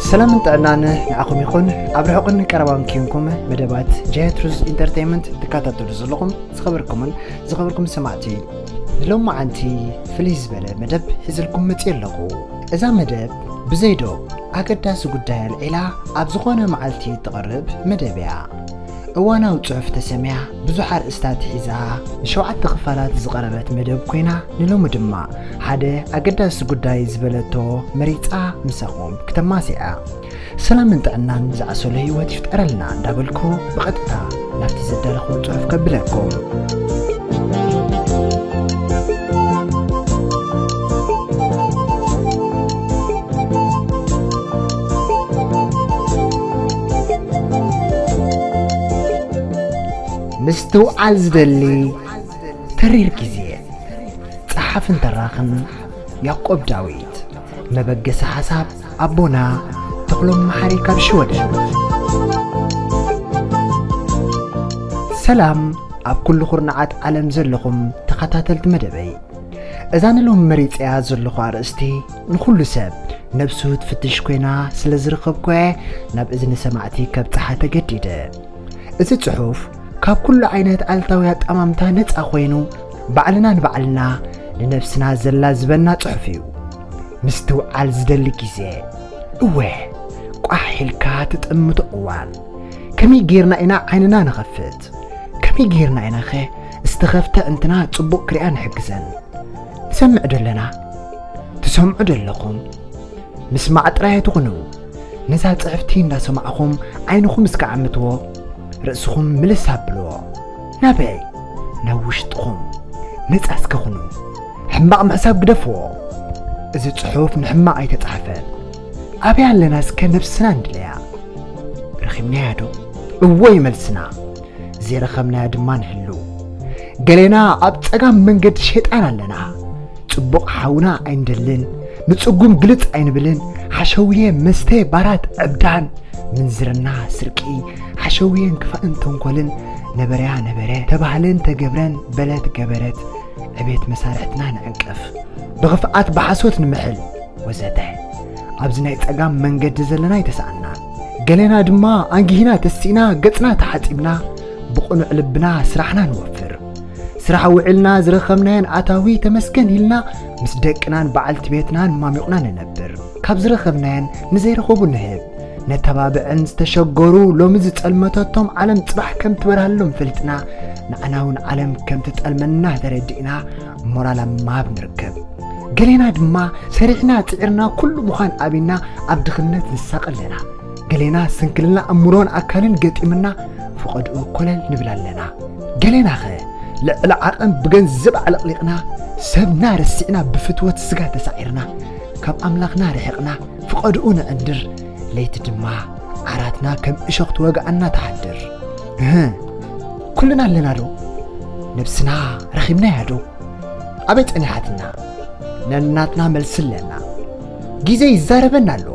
ሰላምን ጥዕናን ንዓኹም ይኹን። ኣብ ርሑቕን ቀረባን ኪንኩም መደባት ጀትሩዝ ኢንተርቴይንመንት ትከታተሉ ዘለኹም ዝኸበርኩምን ዝኸበርኩም ሰማዕቲ፣ ንሎማዓንቲ ፍልይ ዝበለ መደብ ሒዝልኩም መፅእ ኣለኹ። እዛ መደብ ብዘይዶ ኣገዳሲ ጉዳይ ኣልዒላ ኣብ ዝኾነ መዓልቲ ትቐርብ መደብ እያ። እዋናዊ ጽሑፍ ተሰምያ ብዙሕ ኣርእስታት ሒዛ ንሸውዓተ ክፋላት ዝቐረበት መደብ ኮይና፣ ንሎሚ ድማ ሓደ ኣገዳሲ ጉዳይ ዝበለቶ መሪጻ ምሳኹም ክተማስያ። ሰላምን ጥዕናን ዝዓሰሎ ህይወት ይፍጠረልና እንዳበልኩ ብቐጥታ ናብቲ ዘዳለኹ ጽሑፍ ከብለኩም። ምስትውዓል ዝደሊ ተሪር ግዜ። ጸሓፍን ተራኽን ያዕቆብ ዳዊት። መበገሲ ሓሳብ ኣቦና ተኽሎም መሓሪ ካብ ሽወደን። ሰላም ኣብ ኩሉ ኩርናዓት ዓለም ዘለኹም ተኸታተልቲ መደበይ። እዛ ንሎሚ መሪጸያ ዘለኹ ኣርእስቲ ንኹሉ ሰብ ነብሱ ትፍትሽ ኮይና ስለ ዝረኸብኩ እየ ናብ እዝኒ ሰማዕቲ ከብጽሓ ተገዲደ። እዚ ጽሑፍ ካብ ኩሉ ዓይነት ኣልታዊ ኣጠማምታ ነጻ ኮይኑ፣ ባዕልና ንባዕልና ንነብስና ዘላዝበና ጽሑፍ እዩ። ምስትውዓል ዝደሊ ግዜ። እወ፣ ቋሕ ኢልካ ትጥምቶ እዋን። ከመይ ጌርና ኢና ዓይንና ንኸፍት? ከመይ ጌርና ኢናኸ ዝተኸፍተ እንትና ጽቡቕ ክሪኣ ንሕግዘን? ንሰምዕ ዶ ኣለና? ትሰምዑ ዶ ኣለኹም? ምስማዕ ጥራይ ኣይትኹኑ። ነዛ ጽሕፍቲ እንዳሰማዕኹም ዓይንኹም እስከ ዓምትዎ፣ ርእስኹም ምልስ ኣብልዎ። ናበይ? ናብ ውሽጥኹም። ነጻ እስከ ኩኑ። ሕማቕ ምሕሳብ ግደፍዎ። እዚ ጽሑፍ ንሕማቕ ኣይተጻሕፈን። ኣበይ ኣለና እስከ ነብስና እንድለያ? ረኺብናያ ዶ? እዎ እዩ መልስና። ዘይረኸብናያ ድማ ንህሉ። ገሌና ኣብ ጸጋም መንገዲ ሸይጣን ኣለና። ጽቡቕ ሓውና ኣይንደልን፣ ንጽጉም ግልጽ ኣይንብልን፣ ሓሸውየ መስተ ባራት ዕብዳን፣ ምንዝርና ስርቂ፣ ሓሸውየን ክፋእን ተንኮልን፣ ነበረያ ነበረ፣ ተባህለን ተገብረን በለት ገበረት፣ ዕቤት መሳርሕትና ንዕንቅፍ፣ ብኽፍኣት ብሓሶት ንምሕል፣ ወዘተ። ኣብዚ ናይ ጸጋም መንገዲ ዘለና ኣይተሰኣናን። ገሌና ድማ ኣንጊሂና ተሲእና ገጽና ተሓጺብና ብቕኑዕ ልብና ስራሕና ንወፍር። ስራሕ ውዕልና ዝረኸብናየን ኣታዊ ተመስገን ኢልና ምስ ደቅናን በዓልቲ ቤትናን ማሚቑና ንነብር። ካብ ዝረኸብናየን ንዘይረኸቡ ንህብ፣ ነተባብዕን ዝተሸገሩ ሎሚ ዝጸልመተቶም ዓለም ጽባሕ ከም ትበርሃሎም ፈሊጥና ንዓና እውን ዓለም ከም ትጠልመና ተረዲእና ሞራል ኣብ ምሃብ ንርከብ። ገሌና ድማ ሰሪሕና ጽዒርና ኩሉ ምዃን ኣቢና ኣብ ድኽነት ንሳቐ ኣለና። ገሌና ስንክልና ኣእምሮን ኣካልን ገጢምና ፍቐድኡ ኮለል ንብል ኣለና። ገሌናኸ ልዕሊ ዓቐን ብገንዘብ ዓለቕሊቕና ሰብና ረሲዕና ብፍትወት ስጋ ተሳዒርና ካብ ኣምላኽና ርሒቕና ፍቐድኡ ንዕንድር ለይቲ ድማ ዓራትና ከም እሾኽ ትወግኣና ትሓድር። እህ ኩልና ኣለና ዶ? ነብስና ረኺብናያ ዶ? ኣበይ ጸኒሓትና? ነናትና መልሲ ኣለና። ግዜ ይዛረበና ኣሎ።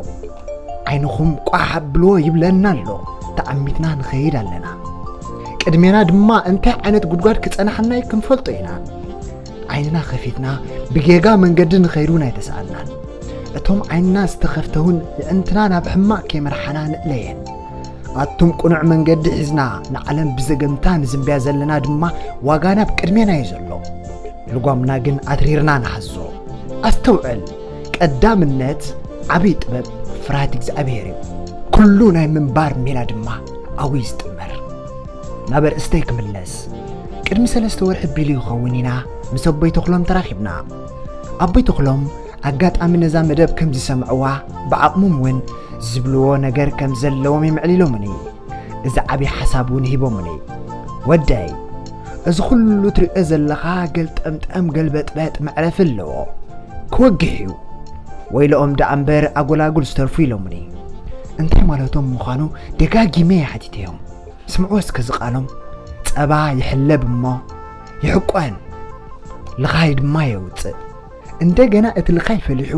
ዓይንኹም ቋሕ ኣብልዎ ይብለና ኣሎ። ተዓሚትና ንኸይድ ኣለና። ቅድሜና ድማ እንታይ ዓይነት ጉድጓድ ክጸናሓና እዩ ክንፈልጦ ኢና። ዓይንና ከፊትና ብጌጋ መንገዲ ንኸይድ እውን ኣይተሰኣልናን። እቶም ዓይንና ዝተኸፍተ እውን የዕንትና ናብ ሕማቕ ከይመርሓና ንእለየን። ኣቱም ቅኑዕ መንገዲ ሒዝና ንዓለም ብዘገምታ ንዝንብያ ዘለና ድማ ዋጋና ኣብ ቅድሜና እዩ ዘሎ። ልጓምና ግን ኣትሪርና ንሓዞ። ኣስተውዕል፣ ቀዳምነት ዓብዪ ጥበብ ፍርሃት እግዚኣብሔር እዩ። ኩሉ ናይ ምንባር ሜላ ድማ ኣብኡ እዩ ዝጥመር። ናብ ኣርእስተይ ክምለስ። ቅድሚ ሰለስተ ወርሒ ቢሉ ይኸውን ኢና ምስ ኣቦይ ተኽሎም ተራኺብና። ኣቦይ ተኽሎም ኣጋጣሚ ነዛ መደብ ከም ዝሰምዕዋ ብዓቕሞም እውን ዝብልዎ ነገር ከም ዘለዎም የምዕሊሎምኒ። እዚ ዓብዪ ሓሳብ እውን ሂቦምኒ። ወደይ፣ እዚ ኩሉ ትሪኦ ዘለኻ ገልጠምጠም ገልበጥበጥ መዕረፊ ኣለዎ። ክወግሕ እዩ። ወይለኦም ደኣ እምበር ኣጎላጉል ዝተርፉ ኢሎምኒ። እንታይ ማለቶም ምዃኑ ደጋጊመ እየ ሓቲተዮም። ስምዕዎ እስከ እዚ ቃሎም። ጸባ ይሕለብ እሞ ይሕቆን፣ ልኻይ ድማ የውፅእ። እንደገና እቲ ልኻይ ፈሊሑ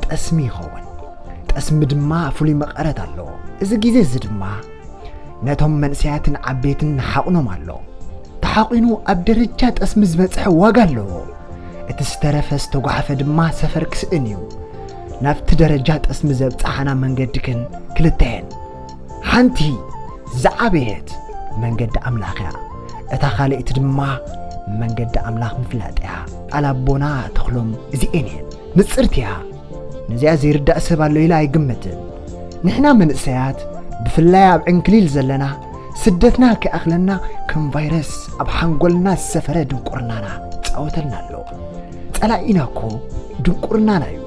ጠስሚ ይኸውን። ጠስሚ ድማ ፍሉይ መቐረት ኣለዎ። እዚ ግዜ እዚ ድማ ነቶም መንእሰያትን ዓበይትን ሓቕኖም ኣሎ። ተሓቒኑ ኣብ ደረጃ ጠስሚ ዝበጽሐ ዋጋ ኣለዎ። እቲ ዝተረፈ ዝተጓሓፈ ድማ ሰፈር ክስእን እዩ። ናብቲ ደረጃ ጠስሚ ዘብጽሓና መንገዲ ግን ክልተ እየን። ሓንቲ ዝዓበየት መንገዲ ኣምላኽ እያ። እታ ካልኣይቲ ድማ መንገዲ ኣምላኽ ምፍላጥ እያ። ቃል ኣቦና ተኽሎም እዚኤን እየን። ንጽርቲ እያ። ነዚኣ ዘይርዳእ ሰብ ኣሎ ኢለ ኣይግምትን። ንሕና መንእሰያት፣ ብፍላይ ኣብ ዕንክሊል ዘለና፣ ስደትና ከይኣኽለና ከም ቫይረስ ኣብ ሓንጎልና ዝሰፈረ ድንቁርናና ይጻወተልና ኣሎ። ጸላኢና እኮ ድንቁርናና እዩ።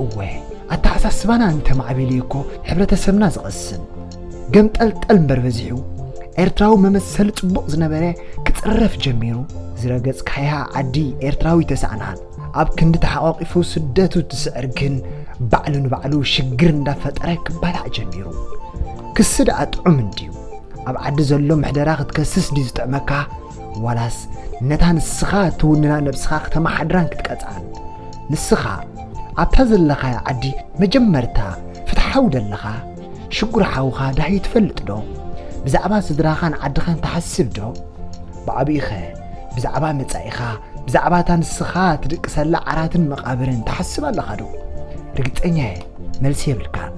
እወ፣ ኣተሓሳስባና እንተማዕቢሉ እዩ እኮ ሕብረተሰብና ዝቐስን። ገምጠልጠል እምበር በዚሑ፣ ኤርትራዊ መመሰሊ ጽቡቕ ዝነበረ ክጽረፍ ጀሚሩ። ዝረገጽካያ ዓዲ ኤርትራዊ ተሳእናን ኣብ ክንዲ ተሓቋቂፉ ስደቱ ትስዕር ግን ባዕሉ ንባዕሉ ሽግር እንዳፈጠረ ክባላዕ ጀሚሩ። ክሲ ደኣ ጥዑም እንድዩ። ኣብ ዓዲ ዘሎ ምሕደራ ክትከስስ ድዩ ዝጥዕመካ? ዋላስ ነታ ንስኻ ትውንና ነብስኻ ክተመሓድራን ክትቀጽዓን? ንስኻ ኣብታ ዘለኻያ ዓዲ መጀመርታ ፍትሓዊ ደለኻ? ሽጉር ሓውኻ ዳህዩ ትፈልጥ ዶ? ብዛዕባ ስድራኻን ዓድኻን ትሓስብ ዶ? ብዓቢኡኸ ብዛዕባ መጻኢኻ፣ ብዛዕባ እታ ንስኻ ትድቅሰላ ዓራትን መቓብርን ትሓስብ ኣለኻ ዶ? ርግጸኛ እየ፣ መልሲ የብልካን።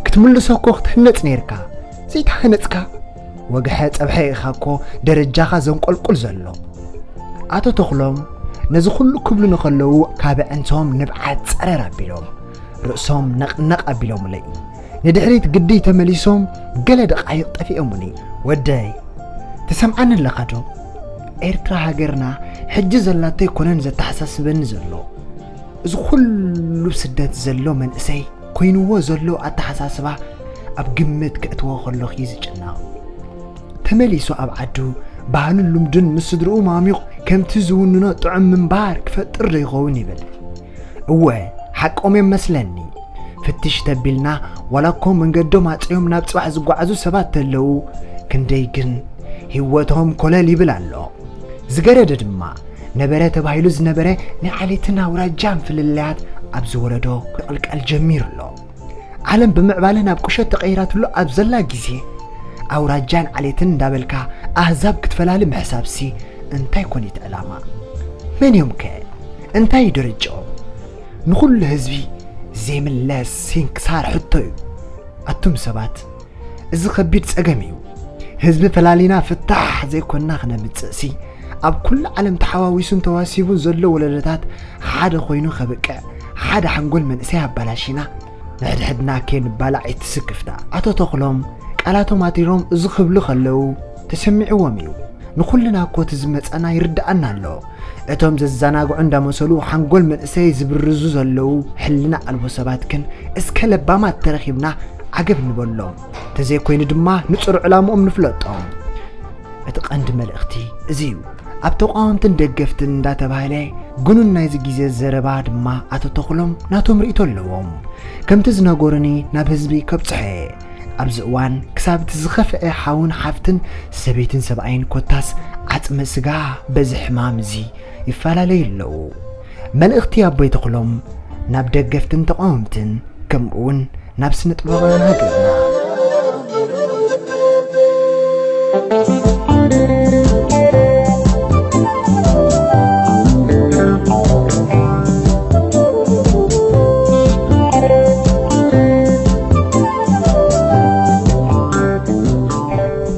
ክትምልሶ እኮ ክትህነጽ ነይርካ፣ ዘይተሃነጽካ። ወግሐ ጸብሐ ኢኻ እኮ ደረጃኻ ዘንቆልቁል ዘሎ። ኣቶ ተኽሎም ነዚ ኩሉ ክብሉ ንኸለዉ፣ ካብ ኣዕንቶም ንብዓት ጸረር ኣቢሎም፣ ርእሶም ነቕነቕ ኣቢሎምለይ። ንድሕሪት ግዲ ተመሊሶም ገለ ደቓይቕ ጠፊኦሙኒ። ወደይ፣ ትሰምዓኒ ኣለኻ ዶ? ኤርትራ ሃገርና ሕጂ ዘላቶ ኣይኮነን ዘተሓሳስበኒ ዘሎ። እዚ ኩሉ ስደት ዘሎ መንእሰይ ኮይንዎ ዘሎ ኣተሓሳስባ ኣብ ግምት ከእትዎ ከለኹ እዩ ዝጭነቕ። ተመሊሱ ኣብ ዓዱ ባህሉን ልምዱን ምስ ስድርኡ ማሚቑ ከምቲ ዝውንኖ ጥዑም ምንባር ክፈጥር ዶ ይኸውን ይብል። እወ፣ ሓቆም እዮም መስለኒ። ፍትሽ ተቢልና ዋላ እኮ መንገዶም ኣጽዮም ናብ ጽባሕ ዝጓዓዙ ሰባት ተለዉ፣ ክንደይ ግን ህይወቶም ኮለል ይብል ኣሎ። ዝገረደ ድማ ነበረ ተባሂሉ ዝነበረ ናይ ዓሌትን ኣውራጃን ፍልልያት ኣብዚ ወለዶ ክቕልቀል ጀሚሩ ኣሎ። ዓለም ብምዕባለ ናብ ቁሸት ተቐይራትሉ ኣብ ዘላ ግዜ ኣውራጃን ዓሌትን እንዳበልካ ኣህዛብ ክትፈላሊ ምሕሳብሲ እንታይ ኮን እቲ ዕላማ? መን እዮም ከ? እንታይ እዩ ደረጃኦም? ንኹሉ ህዝቢ ዘይምለስ ስንክሳር ሕቶ እዩ። ኣቱም ሰባት፣ እዚ ከቢድ ጸገም እዩ። ህዝቢ ፈላሊና ፍታሕ ዘይኮንና ክነምጽእሲ፣ ኣብ ኩሉ ዓለም ተሓዋዊሱን ተዋሲቡን ዘሎ ወለዶታት ሓደ ኮይኑ ከብቅዕ፣ ሓደ ሓንጎል መንእሰይ ኣባላሺና፣ ንሕድሕድና ከይንባላዕ እቲ ስክፍታ። ኣቶ ተኽሎም ቃላቶም ኣትሪሮም እዚ ክብሉ ከለዉ ተሰሚዕዎም እዩ። ንኹልና እኮ እቲ ዝመጸና ይርድኣና ኣሎ። እቶም ዘዘናግዑ እንዳመሰሉ ሓንጎል መንእሰይ ዝብርዙ ዘለዉ ሕልና ኣልቦ ሰባት ግን እስከ ለባማት ተረኺብና ዓገብ ንበሎም። ተዘይኮይኑ ድማ ንጹር ዕላምኦም ንፍለጦም። እቲ ቀንዲ መልእኽቲ እዚ እዩ። ኣብ ተቓወምትን ደገፍትን እንዳተባህለ ግኑን ናይዚ ግዜ ዘረባ ድማ ኣቶ ተኽሎም ናቶም ርእይቶ ኣለዎም። ከምቲ ዝነገሩኒ ናብ ህዝቢ ከብጽሖ እየ። ኣብዚ እዋን ክሳብ እቲ ዝኸፍአ ሓውን ሓፍትን ሰበይትን ሰብኣይን ኮታስ ዓጽመ ስጋ በዚ ሕማም እዚ ይፈላለዩ ኣለዉ። መልእኽቲ ኣቦይ ተኽሎም ናብ ደገፍትን ተቓወምትን ከምኡውን ናብ ስነ ጥበባውያን ሃገርና።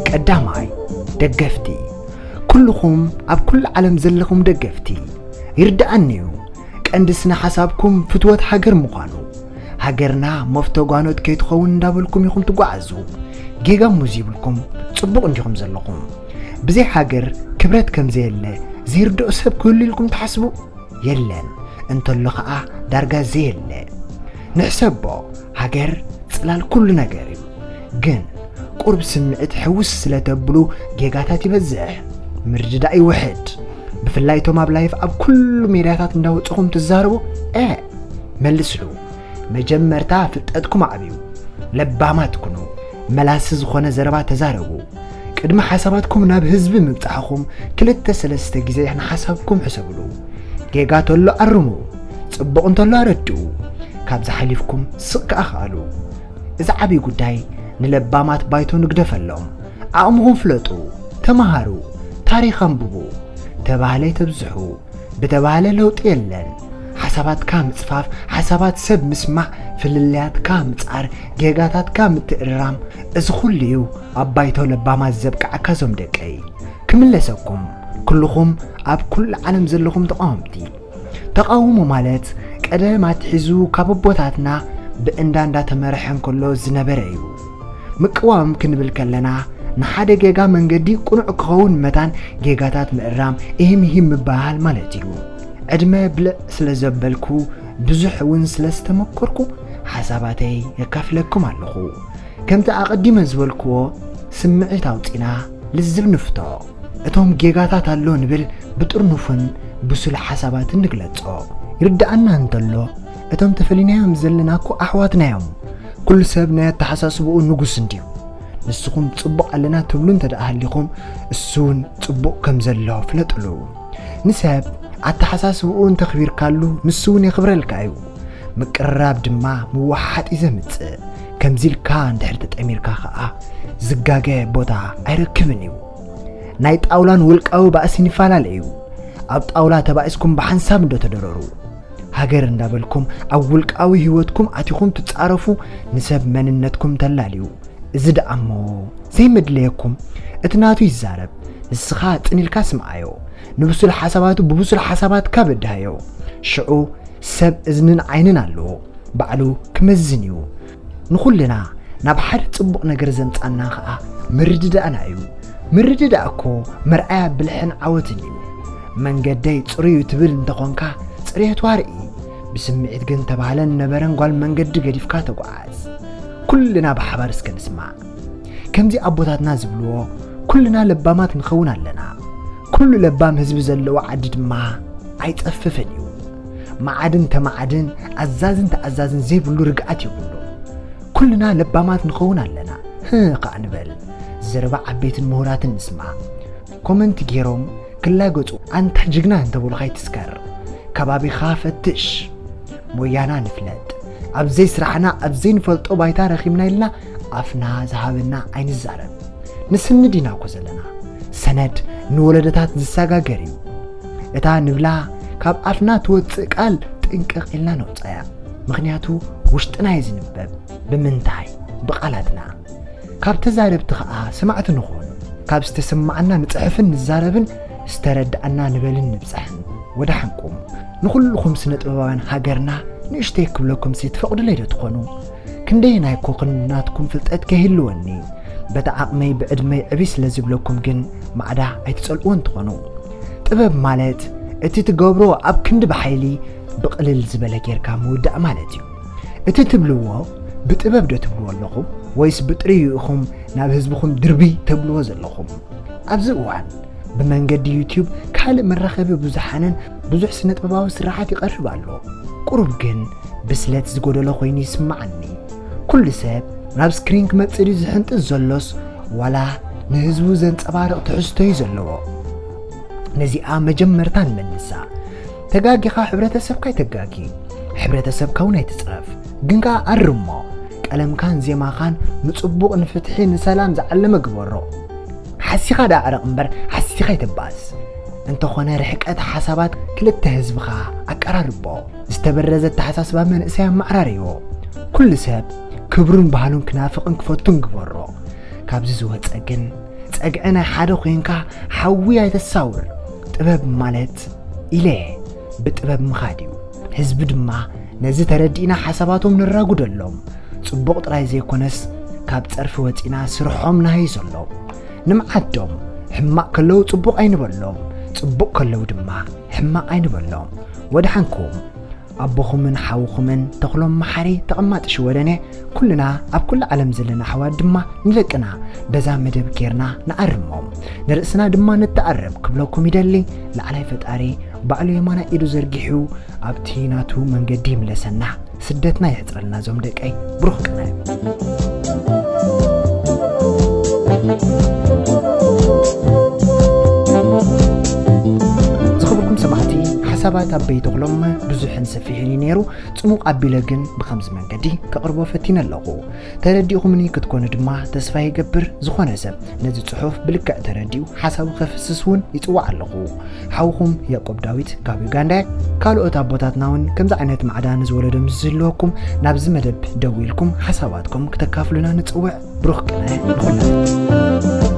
ቀዳማይ፣ ደገፍቲ። ኩልኹም ኣብ ኩሉ ዓለም ዘለኹም ደገፍቲ፣ ይርድኣኒ እዩ ቀንዲ ስነ ሓሳብኩም ፍትወት ሃገር ምዃኑ። ሃገርና መፍቶ ጓኖት ከይትኸውን እንዳበልኩም ኢኹም ትጓዓዙ። ጌጋ እሞ ዘይብልኩም ጽቡቕ እንዲኹም ዘለኹም። ብዘይ ሃገር ክብረት ከም ዘየለ ዘይርድኦ ሰብ ክህሉ ኢልኩም ትሓስቡ? የለን። እንተሎ ኸኣ ዳርጋ ዘየለ። ንሕሰቦ፣ ሃገር ጽላል ኩሉ ነገር እዩ። ግን ቁሩብ ስምዒት ሕውስ ስለ ተብሉ ጌጋታት ይበዝሕ፣ ምርድዳእ ይውሕድ። ብፍላይ እቶም ኣብ ላይፍ ኣብ ኩሉ ሜድያታት እንዳወጽኹም ትዛረቡ፣ እ፣ መልስሉ። መጀመርታ ፍልጠትኩም ኣዕብዩ። ለባማት ኩኑ። መላሲ ዝኾነ ዘረባ ተዛረቡ። ቅድሚ ሓሳባትኩም ናብ ህዝቢ ምብጻሕኹም ክልተ ሰለስተ ግዜ ንሓሳብኩም ሕሰብሉ። ጌጋ ተሎ ኣርሙ፣ ጽቡቕ እንተሎ ኣረድኡ። ካብዚ ሓሊፍኩም ስቕ ከኣ ከኣሉ። እዚ ዓብዪ ጉዳይ ንለባማት ባይቶ ንግደፈሎም። ዓቕምኹም ፍለጡ፣ ተመሃሩ፣ ታሪኽ ኣንብቡ። ተባህለ ተብዝሑ፣ ብተባህለ ለውጢ የለን። ሓሳባትካ ምጽፋፍ፣ ሓሳባት ሰብ ምስማዕ፣ ፍልልያትካ ምጻር፣ ጌጋታትካ ምትእርራም፣ እዚ ኩሉ እዩ ኣብ ባይቶ ለባማት ዘብቅዓካ ዞም ደቀይ። ክምለሰኩም፣ ኩልኹም ኣብ ኩሉ ዓለም ዘለኹም ተቓወምቲ። ተቓውሞ ማለት ቀደም ኣትሒዙ ካብ ኣቦታትና ብእንዳ እንዳተመርሐ እንከሎ ዝነበረ እዩ። ምቅዋም ክንብል ከለና ንሓደ ጌጋ መንገዲ ቅኑዕ ክኸውን መታን ጌጋታት ምእራም፣ ኢሂም ኢሂም ምባሃል ማለት እዩ። ዕድመ ብልዕ ስለ ዘበልኩ፣ ብዙሕ እውን ስለ ዝተመኮርኩ፣ ሓሳባተይ የካፍለኩም ኣለኹ። ከምቲ ኣቐዲመ ዝበልክዎ፣ ስምዒት ኣውጺና ልዝብ ንፍቶ። እቶም ጌጋታት ኣሎ ንብል ብጥርኑፍን ብሱል ሓሳባትን ንግለጾ። ይርድኣና እንተሎ፣ እቶም ተፈሊናዮም ዘለና እኮ ኣሕዋትና እዮም። ኩሉ ሰብ ናይ ኣተሓሳስብኡ ንጉስ እንድዩ። ንስኹም ጽቡቕ ኣለና ትብሉ እንተ ደኣ ሃሊኹም፣ እሱ እውን ጽቡቕ ከም ዘሎ ፍለጥሉ። ንሰብ ኣተሓሳስብኡ እንተኽቢርካሉ፣ ንሱ እውን የኽብረልካ እዩ። ምቅርራብ ድማ ምውሓጥ እዩ ዘምጽእ። ከምዚ ኢልካ እንድሕር ተጠሚርካ ኸኣ፣ ዝጋገ ቦታ ኣይረክብን እዩ። ናይ ጣውላን ውልቃዊ ባእስን ይፈላለ እዩ። ኣብ ጣውላ ተባኢስኩም ብሓንሳብ እንዶ ተደረሩ። ሃገር እንዳበልኩም ኣብ ውልቃዊ ህይወትኩም ኣቲኹም ትጻረፉ፣ ንሰብ መንነትኩም ተላልዩ። እዚ ደኣ እሞ ዘይመድለየኩም፣ እቲ ናቱ ይዛረብ፣ ንስኻ ጽን ኢልካ ስምዓዮ። ንብሱል ሓሳባቱ ብብሱል ሓሳባትካ በድሃዮ። ሽዑ ሰብ እዝንን ዓይንን ኣለዎ፣ ባዕሉ ክመዝን እዩ። ንኹልና ናብ ሓደ ጽቡቕ ነገር ዘምጻና ኸኣ ምርድዳእና እዩ። ምርድዳእ እኮ መርኣያ ብልሕን ዓወትን እዩ። መንገደይ ጽሩይ እዩ ትብል እንተኾንካ፣ ጽሬቱ ኣርኢ። ብስምዒት ግን ተባህለን ነበረን ጓል መንገዲ ገዲፍካ ተጓዓዝ። ኩልና ብሓባር እስከ ንስማዕ። ከምዚ ኣቦታትና ዝብልዎ፣ ኩልና ለባማት ንኸውን ኣለና። ኩሉ ለባም ህዝቢ ዘለዎ ዓዲ ድማ ኣይጸፍፍን እዩ። መዓድን ተመዓድን፣ ኣዛዝን ተኣዛዝን ዘይብሉ ርግኣት የብሉ። ኩልና ለባማት ንኸውን ኣለና። ህእ ከኣ ንበል። ዘረባ ዓበይትን ምሁራትን ንስማዕ። ኮመንት ገይሮም ክላገጹ ኣንታ ጅግና እንተበሉኻ ኣይትስከር። ከባቢኻ ፈትሽ። ሞያና ንፍለጥ። ኣብ ዘይስራሕና፣ ኣብ ዘይንፈልጦ ባይታ ረኺብና ኢልና ኣፍና ዝሃበና ኣይንዛረብ። ንስንድ ኢና እኮ ዘለና። ሰነድ ንወለዶታት ዝሰጋገር እዩ። እታ ንብላ ካብ ኣፍና ትወጽእ ቃል ጥንቅቕ ኢልና ነውጻያ። ምኽንያቱ ውሽጥና እዩ ዝንበብ። ብምንታይ? ብቓላትና። ካብ ተዛረብቲ ኸኣ ሰማዕቲ ንኹን። ካብ ዝተሰማዓና ንጽሕፍን ንዛረብን፣ ዝተረድኣና ንበልን ንብጻሕን። ወደሓንኩም። ንኹልኹም ስነ ጥበባውያን ሃገርና ንእሽተይ ክብለኩም ሲ ትፈቕዱለይ ዶ ትኾኑ? ክንደየናይ እኮ ክንዲ ናትኩም ፍልጠት ከይህልወኒ። በቲ ዓቕመይ ብዕድመይ ዕብይ ስለ ዝብለኩም ግን ማዕዳ ኣይትጸልእዎን ትኾኑ። ጥበብ ማለት እቲ ትገብሮ ኣብ ክንዲ ብሓይሊ ብቕልል ዝበለ ጌርካ ምውዳእ ማለት እዩ። እቲ ትብልዎ ብጥበብ ዶ ትብልዎ ኣለኹም ወይስ ብጥሪኡ ኢኹም ናብ ህዝብኹም ድርብይ ተብልዎ ዘለኹም? ኣብዚ እዋን ብመንገዲ ዩትዩብ ካልእ መራኸቢ ብዙሓንን ብዙሕ ስነጥበባዊ ስራሓት ይቐርብ ኣሎ። ቁሩብ ግን ብስለት ዝጎደሎ ኮይኑ ይስምዓኒ። ኩሉ ሰብ ናብ ስክሪን ክመጽእ ድዩ ዝሕንጥስ ዘሎስ ዋላ ንህዝቡ ዘንጸባርቕ ትሕዝቶ እዩ ዘለዎ? ነዚኣ መጀመርታ ንመልሳ። ተጋጊኻ ሕብረተሰብካ ኣይተጋጊ፣ ሕብረተሰብካ እውን ኣይትጽረፍ። ግን ከኣ ኣርሞ። ቀለምካን ዜማኻን ንጽቡቕ፣ ንፍትሒ፣ ንሰላም ዝዓለመ ግበሮ። ሓሲኻ ደኣ ዕረቕ እምበር ሓሲኻ ኣይተባእስ። እንተኾነ ርሕቀት ሓሳባት ክልተ ህዝብኻ ኣቀራርቦ። ዝተበረዘ ኣተሓሳስባ መንእሰይ ኣመዓራርይዎ። ኩሉ ሰብ ክብሩን ባህሉን ክናፍቕን ክፈቱን ግበሮ። ካብዚ ዝወጸ ግን ጸግዒ ናይ ሓደ ኮይንካ ሓዊ ኣይተሳውር። ጥበብ ማለት ኢለ ብጥበብ ምኻድ እዩ። ህዝቢ ድማ ነዚ ተረዲእና ሓሳባቶም ነራጉደሎም። ጽቡቕ ጥራይ ዘይኮነስ ካብ ጸርፊ ወጺና ስርሖም ንሃይሰሎም። ንምዓዶም ሕማቕ ከለዉ ጽቡቕ ኣይንበሎም፣ ጽቡቕ ከለዉ ድማ ሕማቕ ኣይንበሎም። ወድሓንኩም። ኣቦኹምን ሓውኹምን ተኽሎም መሓሪ ተቐማጢ ሽወደነ፣ ኩልና ኣብ ኩሉ ዓለም ዘለና ኣሕዋት ድማ ንደቅና በዛ መደብ ጌርና ንኣርሞም፣ ንርእስና ድማ ንተኣረም ክብለኩም ይደሊ። ላዕላይ ፈጣሪ ባዕሉ የማናይ ኢዱ ዘርጊሑ ኣብቲ ናቱ መንገዲ ይምለሰና። ስደትና የሕጽረልና ዞም ደቀይ። ብሩኽ ቅነ። ሓሳባት ኣበይ ተኽሎም ብዙሕን ሰፊሕን እዩ ነይሩ። ጽሙቕ ኣቢለ ግን ብኸምዚ መንገዲ ከቕርቦ ፈቲነ ኣለኹ። ተረዲእኹምኒ ክትኮኑ ድማ ተስፋ ይገብር። ዝኾነ ሰብ ነዚ ጽሑፍ ብልክዕ ተረዲኡ ሓሳቡ ከፍስስ እውን ይጽዋዕ ኣለኹ። ሓውኹም ያዕቆብ ዳዊት ካብ ዩጋንዳ። ካልኦት ኣቦታትና እውን ከምዚ ዓይነት ማዕዳ ንዝወለዶም ዝህልወኩም ናብዚ መደብ ደዊልኩም ሓሳባትኩም ክተካፍሉና ንጽውዕ። ብሩኽ ቅነ ንኹልና።